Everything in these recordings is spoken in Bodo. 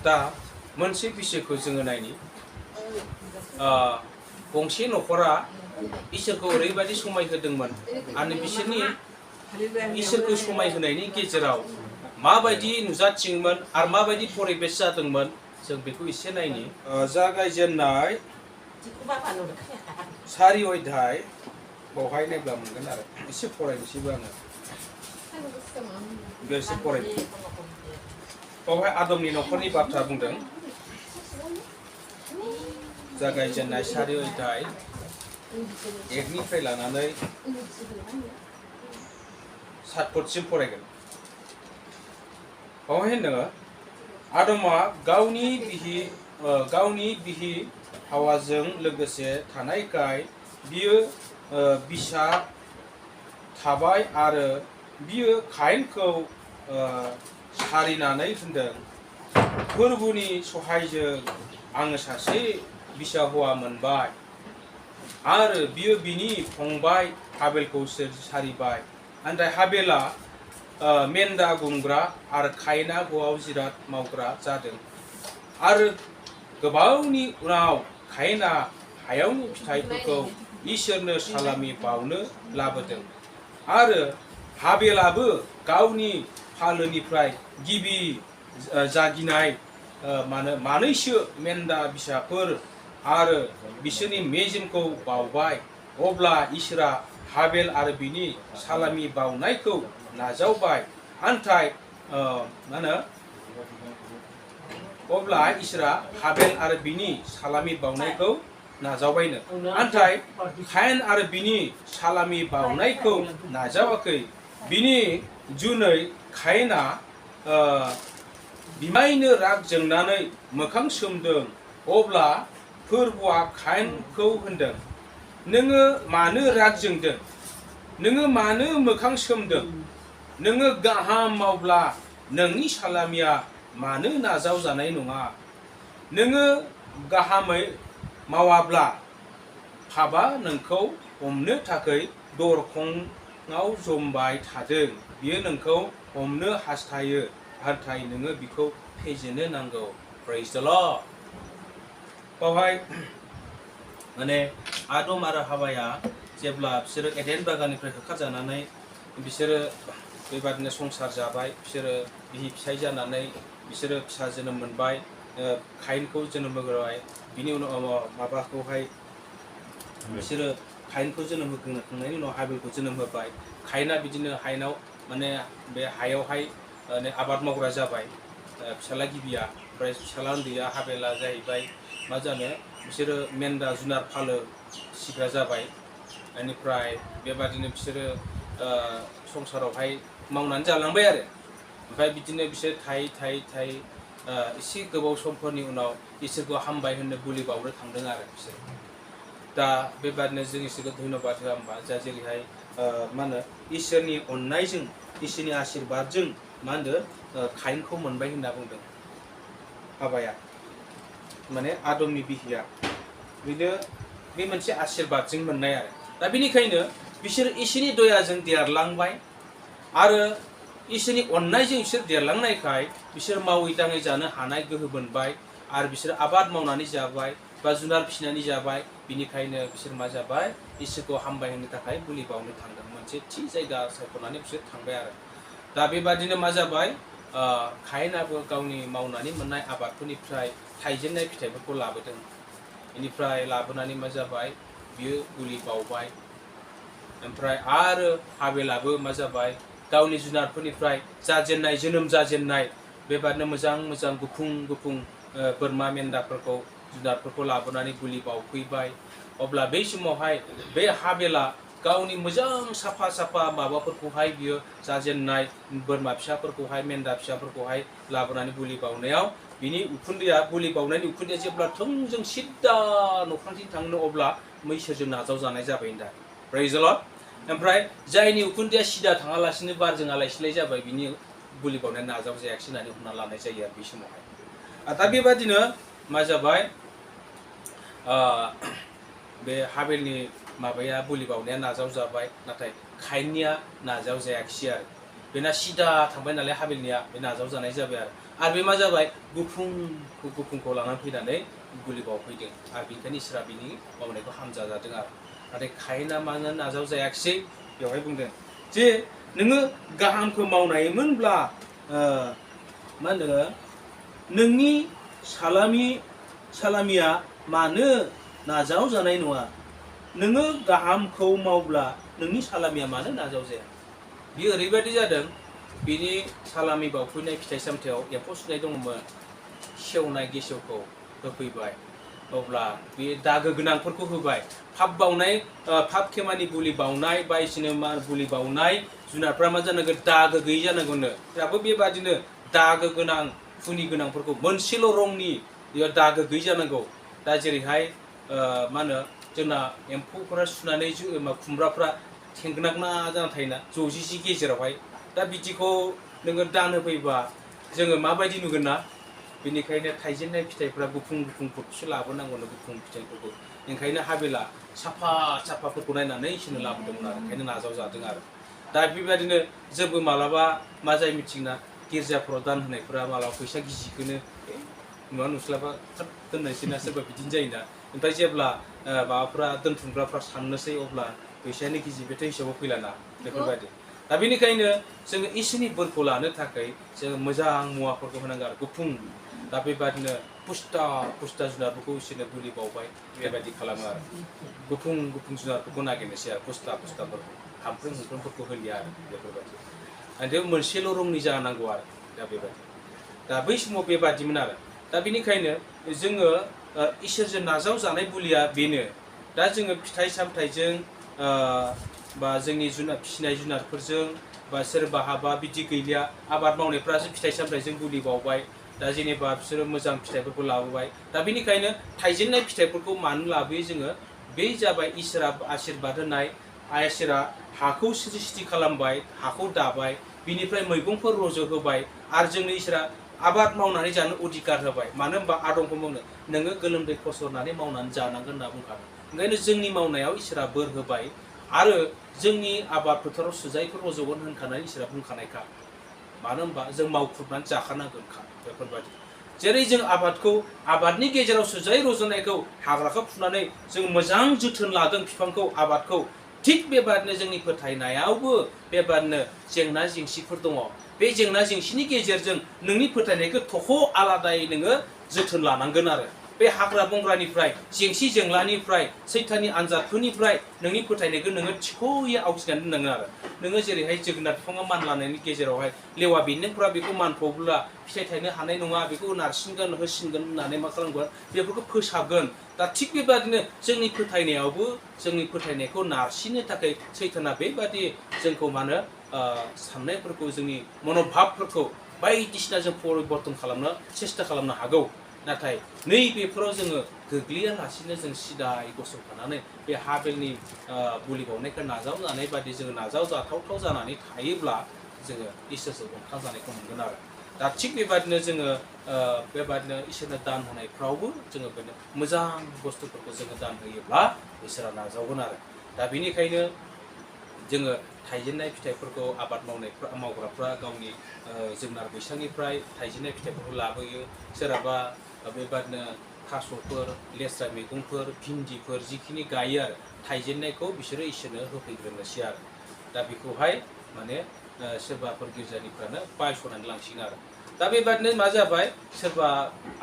दा मोनसे बिषयखौ जोङो नायनि गंसे न'खरा इसोरखौ ओरैबायदि समाय होदोंमोन आरो बिसोरनि इसोरखौ समाय होनायनि गेजेराव माबायदि नुजाथियोमोन आरो माबायदि परिबेस जादोंमोन जों बेखौ एसे नायनि जागायजेननाय 4 अध्याय बावहाय नायब्ला मोनगोन आरो एसे फरायनोसैबो आङो बेसे फरायनो बावहाय आदमनि न'खरनि बाथ्रा बुंदों जागायजेननाय 4 अध्याय 1 निफ्राय लानानै 7 पदसिम फरायगोन बावहाय होनदों आदमा गावनि बिहि हावाजों लोगोसे थानायखाय बियो बिसा थाबाय आरो बियो कायनखौ सारिनानै होनदों फोरबुनि सहायजों आङो सासे बिसा हौवा मोनबाय आरो बियो बिनि फंबाय हाबेलखौ सारिबाय ओमफ्राय हाबेला मेन्दा गुमग्रा आरो कायना गआव जिराद मावग्रा जादों आरो गोबावनि उनाव कायना हायावनि फिथाइफोरखौ इसोरनो सालामि बावनो लाबोदों आरो हाबेलाबो गावनि फालोनिफ्राय गिबि जागिनाय मानैसो मेन्दा बिसाफोर आरो बिसोरनि मेजेमखौ बावबाय अब्ला इसोरा हाबेल आरो बिनि सालामि बावनायखौ नाजावबाय आन्थाय अब्ला इसोरा हाबेल आरो बिनि सालामि बावनायखौ नाजावबायनो आन्थाय कायन आरो बिनि सालामि बावनायखौ नाजावाखै बिनि जुनै कायना बिमायनो राग जोंनानै मोखां सोमदों अब्ला फोरबुआ कायनखौ होनदों नोङो मानो राग जोंदों नोङो मानो मोखां सोमदों नोङो गाहाम मावब्ला नोंनि सालामिया मानो नाजाव जानाय नङा नोङो गाहामै मावाब्ला पापआ नोंखौ हमनो थाखाय दरखंआव जमबाय थादों बियो नोंखौ हमनो हास्थायो नाथाय नोङो बिखौ फेजेननो नांगौ प्रेज द लर्ड बावहाय माने आदम आरो हावाया जेब्ला बिसोरो एडेन बागाननिफ्राय होखारजानानै बिसोरो बेबादिनो संसार जाबाय बिसोरो बिहि फिसाय जानानै बिसोरो फिसा जोनोम मोनबाय कायनखौ जोनोम होग्रोबाय बिनि उनाव माबाखौहाय बिसोरो कायनखौ जोनोम होखांनायनि उनाव हाबेलखौ जोनोम होबाय कायना बिदिनो हायेनाव माने बे हायावहाय आबाद मावग्रा जाबाय फिसाला गिबिया ओमफ्राय फिसाला उन्दैया हाबेला जाहैबाय मा जानो बिसोरो मेन्दा जुनार फालो सिग्रा जाबाय बेनिफ्राय बेबादिनो बिसोरो संसारावहाय मावनानै जालांबाय आरो ओमफ्राय बिदिनो बिसोर थायै एसे गोबाव समफोरनि उनाव इसोरखौ हामबाय होननो बुलि बावनो थांदों आरो बिसोर दा बेबादिनो जों इसोरखौ धन्यबाद होआ होमबा जा जेरैहाय मा होनो इसोरनि अननायजों इसोरनि आशीर्बादजों मा होनदों कायनखौ मोनबाय होनना बुंदों हाबाया माने आदमनि बिहिया बेनो बे मोनसे आशीर्बादजों मोननाय आरो दा बेनिखायनो बिसोर इसोरनि दयाजों देरलांबाय आरो इसोरनि अननायजों बिसोर देरलांनायखाय बिसोर मावै दाङै जानो हानाय गोहो मोनबाय आरो बिसोर आबाद मावनानै जाबाय बा जुनार फिसिनानै जाबाय बिनिखायनो बिसोर मा जाबाय इसोरखौ हामबाय होनो थाखाय बुलि बावनो थांदों मोनसे थि जायगा सायख'नानै बिसोर थांबाय आरो दा बेबादिनो मा जाबाय कायनाबो गावनि मावनानै मोननाय आबादफोरनिफ्राय थाइजेननाय फिथाइफोरखौ लाबोदों बेनिफ्राय लाबोनानै मा जाबाय बियो बुलि बावबाय ओमफ्राय आरो हाबेलाबो मा जाबाय गावनि जुनारफोरनिफ्राय जोनोम जाजेननाय बेबादिनो मोजां गुफुं बोरमा मेन्दाफोरखौ जुनारफोरखौ लाबोनानै बुलि बावफैबाय अब्ला बै समावहाय बे हाबेला गावनि मोजां साफा माबाफोरखौहाय बियो जाजेननाय बोरमा फिसाफोरखौहाय मेन्दा फिसाफोरखौहाय लाबोनानै बुलि बावनायाव बिनि उखुन्दैया बुलि बावनायनि उखुन्दैया जेब्ला थोंजों सिद्दा न'खांथिं थाङो अब्ला मैसोजों नाजाव जानाय जाबाय दा प्रेज द लर्ड ओमफ्राय जायनि उखुन्दैया सिदा थाङालासिनो बारजों आलाय-सिलाय जाबाय बिनि बुलि बावनाया नाजाव जायाखिसै होननानै हमना लानाय जायो आरो बै समावहाय दा बेबादिनो मा जाबाय बे हाबेलनि माबाया बुलि बावनाया नाजाव जाबाय नाथाय कायननिया नाजाव जायाखिसै आरो बेना सिदा थांबाय नालाय हाबेलनिया बे नाजाव जानाय जाबाय आरो आरो बे मा जाबाय गुफुंखौ लानानै फैनानै गुलि बावफैदों आरो बेनिखायनो इसोरा बिनि मावनायखौ हामजा जादों आरो नाथाय कायेना मानो नाजाव जायाखिसै बेवहाय बुंदों जे नोङो गाहामखौ मावनायमोनब्ला मा होनो नोंनि सालामिया मानो नाजाव जानाय नङा नोङो गाहामखौ मावब्ला नोंनि सालामिया मानो नाजाव जाया बियो ओरैबायदि जादों बिनि सालामि बावफैनाय फिथाइ सामथायाव एम्फौ सुनाय दंमोन सेवनाय गेसेवखौ होफैबाय अब्ला बे दागो गोनांफोरखौ होबाय फाब बावनाय फाब खेमानि बुलि बावनाय बायदिसिना मा बुलि बावनाय जुनारफ्रा मा जानांगोन दागो गैयै जानांगौनो दाबो बेबादिनो दागो गोनां फुनि गोनांफोरखौ मोनसेल' रंनि दागो गैयै जानांगौ दा जेरैहाय मा होनो जोंना एम्फौफोरा सुनानै खुमब्राफ्रा थेंगोनागना जाना थायोना ज'जिसि गेजेरावहाय दा बिदिखौ नोङो दान होफैबा जोङो माबायदि नुगोन ना बेनिखायनो थाइजेननाय फिथाइफ्रा गुफुंफोरखौसो लाबोनांगौनो गुफुं फिथाइफोरखौ ओंखायनो हाबेला साफाफोरखौ नायनानै इसोरनो लाबोदोंमोन आरो ओंखायनो नाजाव जादों आरो दा बेबायदिनो जोंबो मालाबा मा जायो मिथिगोना गिर्जाफोराव दान होनायफोरा मालाबा फैसा गिजिखौनो नुवा नुस्लाबा दोननायसैना सोरबा बिदिनो जायोना ओमफ्राय जेब्ला माबाफ्रा दोनथुमग्राफ्रा साननोसै अब्ला फैसायानो गिजिबोथ' हिसाबाव फैलाना बेफोरबायदि दा बेनिखायनो जोङो इसोरनि बोरखौ लानो थाखाय जोङो मोजां मुवाफोरखौ होनांगौ आरो गुफुं दा बेबादिनो पुस्ता जुनारफोरखौ इसोरनो बुलि बावबाय बेबायदि खालामो आरो गुफुं जुनारफोरखौ नागिरनोसै आरो पुस्ताफोरखौ हामफ्रोमफोरखौ होलिया आरो बेफोरबायदि आरो मोनसेल' रंनि जानांगौ आरो दा बेबायदि दा बै समाव बेबादिमोन आरो दा बेनिखायनो जोङो इसोरजों नाजाव जानाय बुलिया बेनो दा जोङो फिथाइ सामथाइजों बा जोंनि फिसिनाय जुनारफोरजों बा सोरबा हाबा बिदि गैलिया आबाद मावनायफ्रासो फिथाइ सामथाइजों बुलि बावबाय दा जेनेबा बिसोरो मोजां फिथाइफोरखौ लाबोबाय दा बेनिखायनो थाइजेननाय फिथाइफोरखौ मानो लाबोयो जोङो बे जाबाय इसोरा आशीर्बाद होनाय इसोरा हाखौ सृष्टि खालामबाय हाखौ दाबाय बिनिफ्राय मैगंफोर रज' होबाय आरो जोंनो इसोरा आबाद मावनानै जानो अधिकार होबाय मानो होनबा आदमखौ मावनो नोङो गोलोमदै खसरनानै मावनानै जानांगोन होनना बुंखादों ओंखायनो जोंनि मावनायाव इसोरा बोर होबाय आरो जोंनि आबाद फोथाराव सुजाइफोर रज'गोन होनखानानै इसोरा बुंखानायखा मानो होनबा जों मावख्रुबनानै जाखानांगोनखा बेफोरबायदि जेरै जों आबादनि गेजेराव सुजाइ रज'नायखौ हाग्राखौ फुनानै जों मोजां जोथोन लादों बिफांखौ आबादखौ थिग बेबादिनो जोंनि फोथायनायावबो बेबादिनो जेंना जेंसिफोर दङ बे जेंना जेंसिनि गेजेरजों नोंनि फोथायनायखौ थख' आलादायै नोङो जोथोन लानांगोन आरो बे हाग्रा बंग्रानिफ्राय जेंसि जेंलानिफ्राय सैथाननि आनजादफोरनिफ्राय नोंनि फोथायनायखौ नोङो थिख'यै आवथिनानै दोननांगोन आरो नोङो जेरैहाय जोगोनार बिफाङा मानलानायनि गेजेरावहाय लेवा बेन्दोंफ्रा बेखौ मानफबब्ला फिथाइ थायनो हानाय नङा बेखौ नारसिनगोन होसिनगोन होननानै मा खालामगोन बेफोरखौ फोसाबगोन दा थिग बेबादिनो जोंनि फोथायनायावबो जोंनि फोथायनायखौ नारसिननो थाखाय सैथाना बेबादि जोंखौ मा होनो साननायफोरखौ जोंनि मन'भाबफोरखौ बायदिसिना जों परिबर्तन खालामनो सेस्था खालामनो हागौ नाथाय नैबेफोराव जोङो गोग्लैयालासिनो जों सिदायै गसंथानानै बे हाबेलनि बुलि बावनायखौ नाजावजानाय बादि जोङो नाजावजाथावथाव जानानै थायोब्ला जोङो इसोरजों हमथां जानायखौ मोनगोन आरो दा थिग बेबादिनो जोङो बेबादिनो इसोरनो दान होनायफ्रावबो जोङो बेनो मोजां बुस्थुफोरखौ जोङो दान होयोब्ला इसोरा नाजावगोन आरो दा बेनिखायनो जोङो थाइजेननाय फिथाइफोरखौ आबाद मावग्राफ्रा गावनि जोगोनार बैसांनिफ्राय थाइजेननाय फिथाइफोरखौ लाबोयो सोरहाबा बेबादिनो थास'फोर लेस्रा मैगंफोर भिन्दिफोर जिखिनि गायो आरो थाइजेननायखौ बिसोरो इसोरनो होफैग्रोनोसै आरो दा बेखौहाय माने सोरबाफोर गिर्जानिफ्रानो बायस'नानै लांसिगोन आरो दा बेबादिनो मा जाबाय सोरबा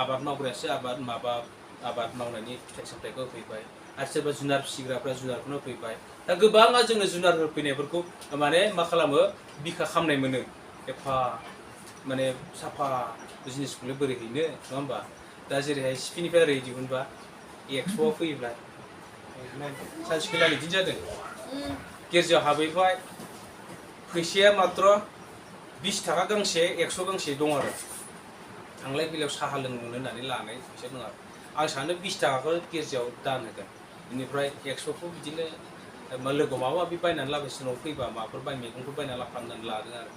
आबाद मावग्रायासो आबाद मावनायनि फिथाइ सामथाइखौ होफैबाय आरो सोरबा जुनार फिसिग्राफ्रा जुनारखौनो होफैबाय दा गोबाङा जोङो जुनार होफैनायफोरखौ माने मा खालामो बिखा खामनाय मोनो एफा माने साफा जिनिसखौलाय बोरै हैनो नङा होमबा दा जेरैहाय सिपिनिफ्राय ओरै दिहुनबा 100आव फैयोब्ला सानसेखालि बिदिनो जादों गिर्जायाव हाबहैबाय फैसाया मात्र 20 थाखा गांसे 100 गांसे दं आरो थांलाय फैलायाव साहा लोंनो होननानै लानाय फैसा दं आरो आं सानो 20 थाखाखौ गिर्जायाव दान होगोन बेनिफ्राय 100खौ बिदिनो लोगोआव माबा माबि बायनानै लाबोसिन न'आव फैबा माबाफोर मैगंफोर बायनानै लाफानानै लादों आरो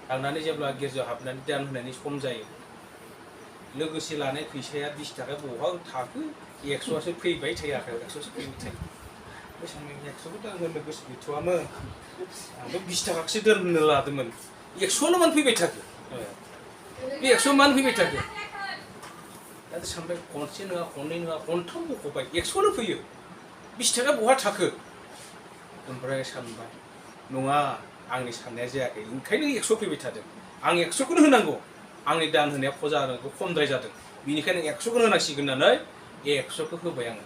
थांनानै जेब्ला गिर्जायाव हाबनानै दान होनायनि सम जायो लोगोसे लानाय फैसाया 20 थाखा बहा थाखो 100आसो फैबाय थायो आखायाव 100सो फैबाय थायो बे साननाय 100खौ दान होनो गोसो गैथ'वामोन आंबो 20 थाखाखौसो दोननो लादोंमोन 100नो मोनफैबाय थाखो बे 100 मान फैबाय थागो दा सानबाय खनसे नङा खननै नङा खनथाम बख'बाय 100नो फैयो 20 थाखा बहा थाखो ओमफ्राय सानबाय नङा आंनि साननाया जायाखै ओंखायनो 100 फैबाय थादों आं 100खौनो होनांगौ आंनि दान होनाया खमद्राय जादों बेनिखायनो 100खौनो होनांसिगोन होननानै 100खौ होबाय आङो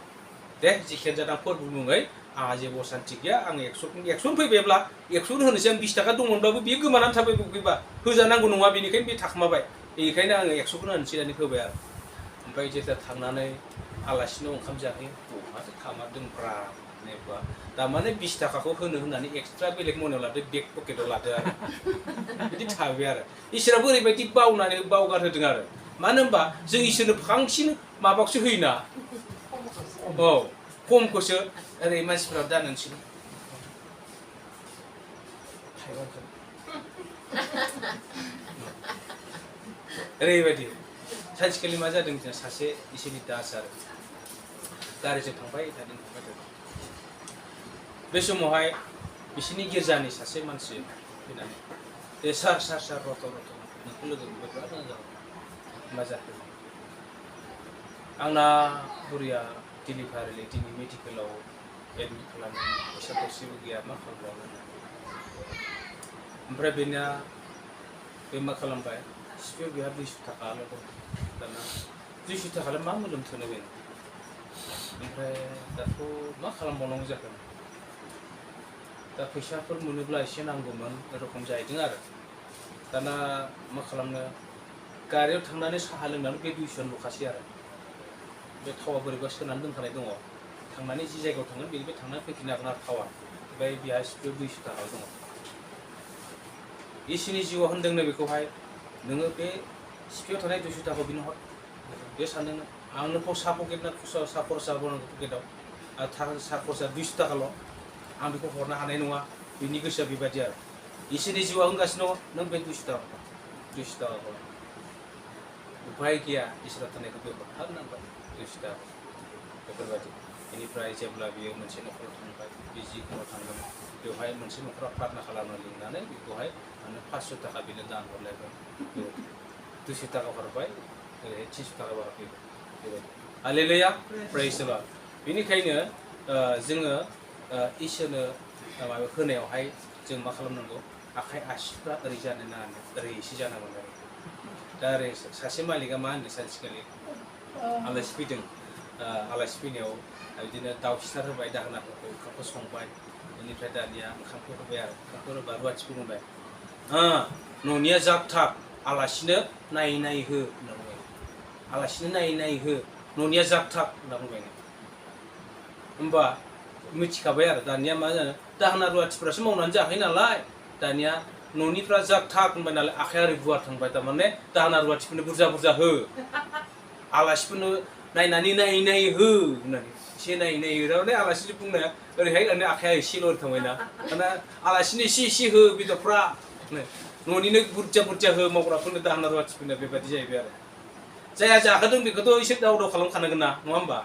दे जिखियानो जादों फोरबो मुङै आंहा जेबो असान्थि गैया आं 100 फैबायब्ला 100नो होनोसै आं 20 थाखा दंमोनब्लाबो बेयो गोमानानै थाबाय बबेबा होजानांगौ नङा बेनिखायनो बे थाखोमाबाय बेनिखायनो आङो 100खौनो होनोसै होननानै होबाय आरो ओमफ्राय जेब्ला थांनानै आलासिनो ओंखाम जाहैयो बहाथो खामारदोंब्रा होननायब्ला दामाने 20 थाखाखौ होनो होननानै एक्सट्रा बेलेग मनायाव लादो बेक पकेटाव लादो आरो बिदि थाबाय आरो इसोराबो ओरैबायदि बावनानै बावगारहोदों आरो मानो होनबा जों इसोरनो बांसिन माबाखौसो होयोना औ खमखौसो ओरै मानसिफ्रा दा नोंसोर ओरैबायदि सानसेखालि मा जादों जोंहा सासे इसोरनि दास आरो गारिजों थांबाय थादों बे समावहाय बिसिनि गिर्जानि सासे मानसि फैनानै दे सार रथ' नोंखौ लोगो मोनबाय बिराद मोजां जाबाय मा जाखो आंना बुरिया डिलिभारि दिनै मेडिकेलाव एडमिट खालामनो फैसा गरसेबो गैया मा खालामबावनो ओमफ्राय बेना बे मा खालामबाय सिपिआव बेहा 200 थाखाल' दं दाना 200 थाखालाय मा मोदोमथोनो बेनो ओमफ्राय दाथ' मा खालामबावनांगौ जाखो दा फैसाफोर मोनोब्ला एसे नांगौमोन एरखम जाहैदों आरो दाना मा खालामनो गारियाव थांनानै साहा लोंनानै बे 200 ल'खासै आरो बे थावा बोरैबा सोनानै दोनखानाय दङ थांनानै जि जायगायाव थांगोन बेनिफ्राय थांनानै फैफिननो हागोन आरो थावा ओमफ्राय बेहा सिपिआव 200 थाखा दङ इसोरनि जिउआव होनदोंनो बेखौहाय नोङो बे सिपिआव थानाय 200 थाखाखौ बिनो हर बे सानदोंनो आंनो साहा पकेट ना साहा खरसा बनांगौ पकेटाव आरो साहा खरसा 200 थाखाल' आं बेखौ हरनो हानाय नङा बिनि गोसोआ बेबायदि आरो इसोरनि जिउआव होनगासिनो दङ नों बे 200 थाखाखौ उपाय गैया इसोरा थानायखौ बे हरथारनांबाय 200 थाखा बेफोरबायदि बेनिफ्राय जेब्ला बियो मोनसे न'खराव थांबाय बे जिखुनु थांगोन बेवहाय मोनसे न'खराव प्रार्थना खालामनो लिंनानै बेखौहाय 500 थाखा बिनो दान हरलायबाय 200 थाखा हरबाय ओरैहाय 300 थाखा हरबाय बेबायदि हालेलुया प्रेइज द लर्ड बेनिखायनो जोङो इसोरनो माबा होनायावहाय जों मा खालामनांगौ आखाइ आसिफ्रा ओरै जानो नाङा ओरै एसे जानांगौ आरो दा ओरै सासे मालिकआ मा होनदों सानसेखालि आलासि फैदों आलासि फैनायाव बिदिनो दाउ सिथार होबाय दाहोनाफोरखौ ओंखामखौ संबाय बेनिफ्राय दानिया ओंखामखौ होबाय आरो ओंखामखौ होबा रुवाथिखौ बुंबाय न'निया जाब थाब आलासिनो नायै हो होनना बुंबाय आलासिनो नायै हो न'निया जाब थाब होनना बुंबाय होमबा मिथिखाबाय आरो दानिया मा जानो दाहोना रुवाथिफ्रासो मावनानै जाखायो नालाय दानिया न'निफ्रा जाब थाब होनबाय नालाय आखाइया ओरै गुवार थांबाय थारमाने दाहोना रुवाथिफोरनो बुरजा हो आलासिफोरनो नायै हो होननानै एसे नायै हो थारमाने आलासिनो बुंनाया ओरैहाय दानिया आखाइया एसेल' ओरै थांबायना दाना आलासिनो एसे हो बेदरफ्रा न'निनो बुरजा हो मावग्राफोरनो दाहोना रुवाथिफोरनो बेबायदि जाहैबाय आरो जाया जाहोदों बेखौथ' एसे दाव खालामखानांगोन ना नङा होमबा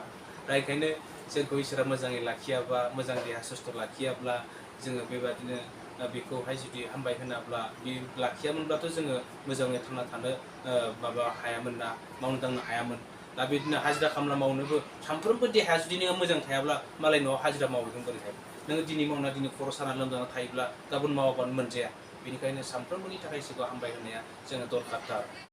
दा बेखायनो जोंखौ इसोरा मोजाङै लाखियाबा मोजां देहा सुस्थ' लाखियाब्ला जोङो बेबादिनो बेखौहाय जुदि हामबाय होनाब्ला बे लाखियामोनब्लाथ' जोङो मोजाङै थांना थानो माबा हायामोन ना मावनो दांनो हायामोन दा बिदिनो हाजिरा खामला मावनोबो सानफ्रोमबो देहाया जुदि नोङो मोजां थायाब्ला मालाय न'आव हाजिरा मावहैगोन बोरैहाय नोङो दिनै मावना दिनै खर' साना लोमजाना थायोब्ला गाबोन मावाबानो मोनजाया बेनिखायनो सानफ्रोमबोनि थाखाय इसोरखौ हामबाय होनाया जोङो दरखारथार